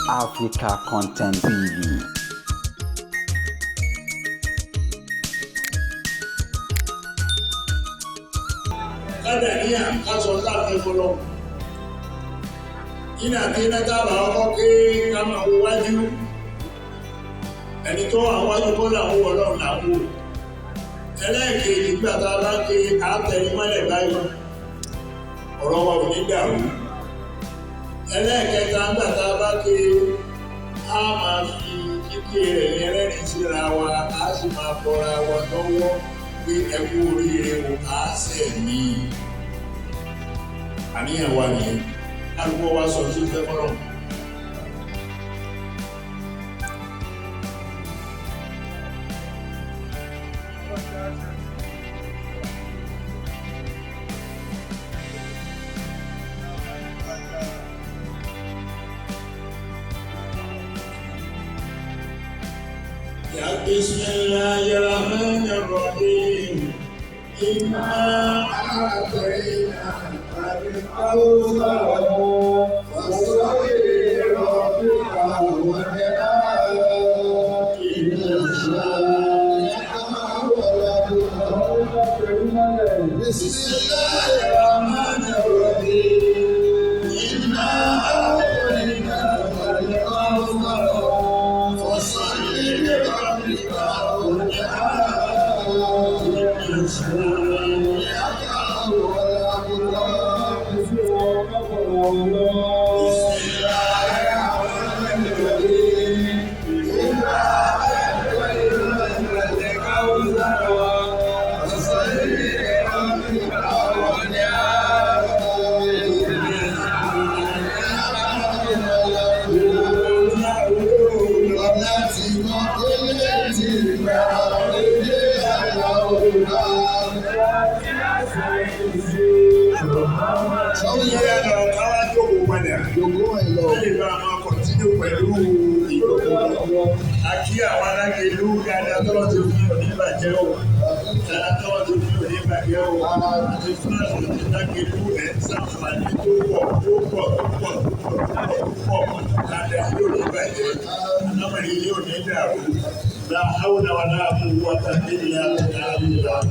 Africa Content TV. Kádà ní àkásọ láàfin fọlọ iná tí iná tábà ọkọ ké ká máa wo wájú ẹni tó wà wájú kó làwọn wọ Ọlọ́run làwọn wò. Ẹlẹ́ẹ̀kejì, nígbà tá a bá ké àtẹ̀rí mọ́lẹ̀ báyìí, ọ̀rọ̀ wa ò ní dàrú. Ẹlẹ́ẹ̀kẹta, nígbà tá a bá ké, a máa fi kíké rẹ̀ ní ẹlẹ́rìí síra wa, a sì máa bọ́ra wa lọ́wọ́ pé ẹ kú oríire o, a sẹ̀ mí. Àníyàn wa nìyẹn, kálukú wa sọ sí fẹ́ fọlọ́. يا بسم الله الرحمن الرحيم، إنا أعطيناك الكوثر، فصل لربك وانحر، إن شانئك هو الأبتر. بسم الله الرحمن الرحيم، إنا أعطيناك الكوثر، فصل لربك وانحر، إن شانئك هو الأبتر. بسم الله الرحمن الرحيم، إنا أعطيناك الكوثر، فصل لربك وانحر، إن شانئك هو. Láti mọ ilé tí gbà ilé àlàóra. Sọ́wọ́n yẹn lọ káwá jókòó padà. Jòkó ẹ̀ lọ. Ó lè bá a máa continue pẹ̀lú ìjókòó. Àkí àwọn alága ìlú dáadáa tọ́lọ́ ti fún òní bàjẹ́ o. Dáadáa tọ́lọ́ ti fún òní bàjẹ́ o. Àti fúlàní àti lágẹ̀lú ẹ̀ ń sàǹfààní tó pọ̀ tó pọ̀ tó pọ̀ tó pọ̀ tó pọ̀ tó pọ̀. Dáadáa yóò ní bàjẹ́. Alámọ̀rí yóò ní dàrú. La hawla wala quwwata illa billah.